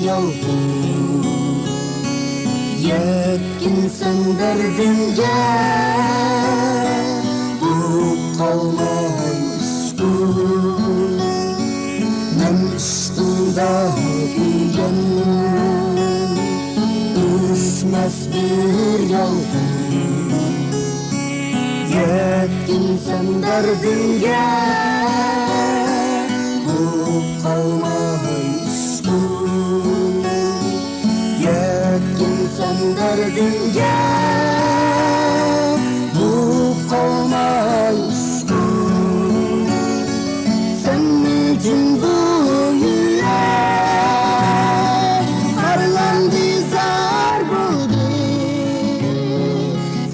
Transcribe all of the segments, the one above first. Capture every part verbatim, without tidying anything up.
يالغۇز يەتكىنسەن دەردىمگە، بۇ قالماي ئۇسكۇن. مەن ئىشقىڭدا كۆيگەن ئۆچمەس بىر يالغۇز. يەتكىنسەن دەردىمگە، بۇ قالماي ئۇسكۇن. يەتكىنسەن دەردىمگە، بۇ قالماي ئۇسكۇن. سەن ئۈچۈن بۇ يۈرەك خارلاندى، زار بولدى.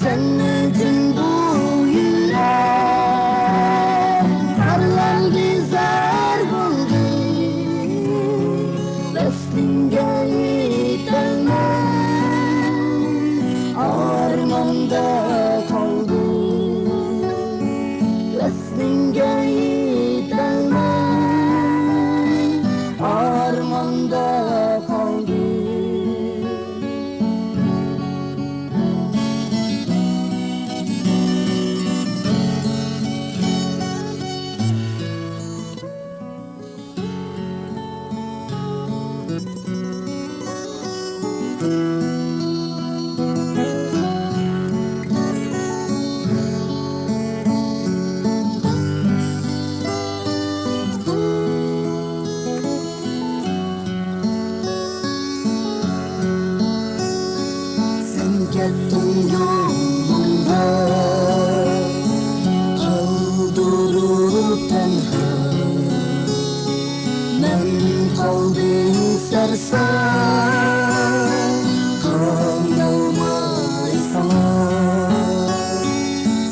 سەن ئۈچۈن بۇ يۈرەك خارلاندى، زار بولدى. ۋەسلىڭگە يېتەلمەي ئارماندا قالدىم. ۋەسلىڭگە يېتەلمەي ئارماندا قالدىم. سەن كەتتىڭ يولۇڭدا، قالدۇرۇپ تەنھا. مەن قالدىم سەرسان، قانالماي ساڭا.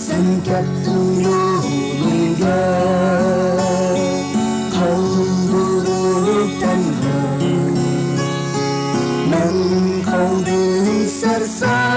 سەن كەتتىڭ يولۇڭغا، قالدۇرۇپ تەنھا. مەن قالدىم سەرسان.